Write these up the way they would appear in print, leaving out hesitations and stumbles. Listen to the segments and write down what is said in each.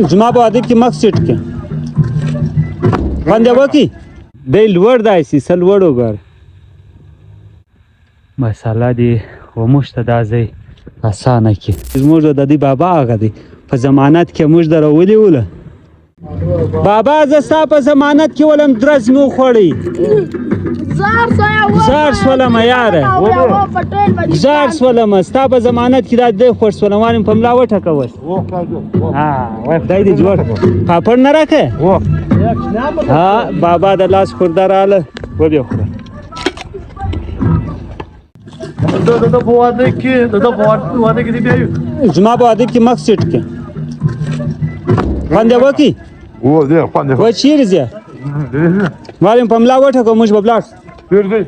زما په واده کې مخ سیټ کې خوند یې وکړي. دی لوړ داسې څه لوړ وګوره. مسله دې وموږ ته دا ځای اسانه کړي. زموږ د دې بابا هغه دی په ضمانت کې موږ درولي وله. بابا زه ستا په ضمانت کې ولم درز مې وخوړی. زار سولم یاره، زار سولم ستا په ضمانت کې دا دی خوښ سولم، وارم په ملا وټکه اوس. ها وای خدای دې جوړ. پاپړ نه راکې؟ ها بابا د لاس خورده راله وبې خوره. د په واده کې د په واده کې بیا زما په واده کې مخ سیټ کې خوند یې وکړي. و دې خوند یې و چیرې ځې؟ وارم په ملا وټکو موږ به ولاړ شو. چیرې ځئ؟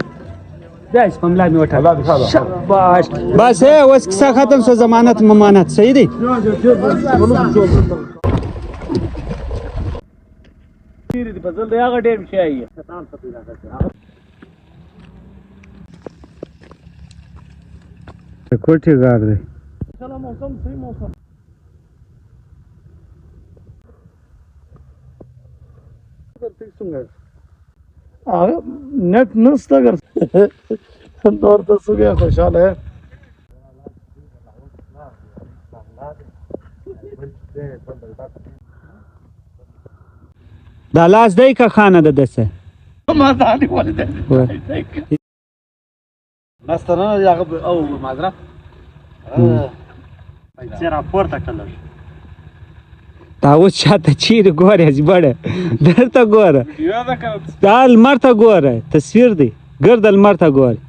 بیا په ملا مې وټاکه. شاباش بس اوس کیسه ختم شو، ضمانت ممانت صحیح دی. د کوټې غار دی. نت نسته ګر نور ته څنګه خوشاله یې؟ دا لاس دی که خانه د دسه؟ ما دا نیولې دی. نسته نه هغه او معذرت چې راپورته کړل. دا اوس چاته چیرې ګورې ژباړه درته ګوره، دا لمر ته ګوره، تصویر دی ګرده لمر ته ګوره.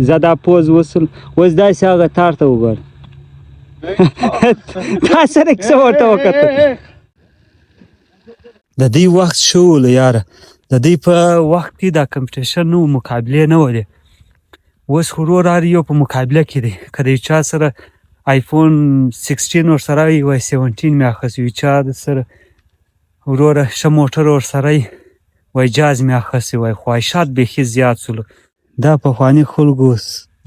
زه دا پوز وصل اوس داسې هغه تار ته وګوره. تا سره کیسه ورته وکتل. د دې وخت ښه و یاره، د دې په وخت کې دا کمپټیشن نه و، مقابلې نه ولې. اوس خو ورور هر یو په مقابله کې دی. که د یو چا سره آیفون 16 ورسره وي، وایي 17 مې اخیستی، یو چا سره وروره ښه موټر ورسره وي، وایي جاز مې اخیستی، وایي خواهشات بیخي زیات شول. دا پخواني خلکو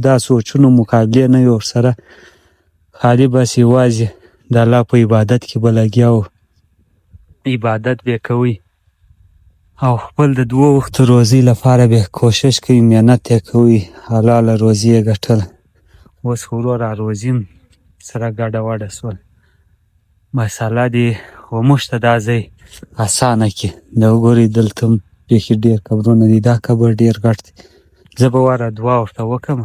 دا سوچونو مقابلې نه وي ورسره، خالي بس یوازې د الله په عبادت کې به لګیا و، عبادت به یې کوی او خپل د دوو وختو روزۍ لپاره به کوشش کوي، محنت یې کوي، حلاله روزي یې ګټله. اوس خو وروره روزي هم سره ګډه وډه شول. مسله دې وموږ ته دا ځای اسانه کړي. دا وګورئ دلته هم بیخي ډېر قبرونه دي، دا قبر ډېر غټ دی. زه به واره دعا ورته وکړم.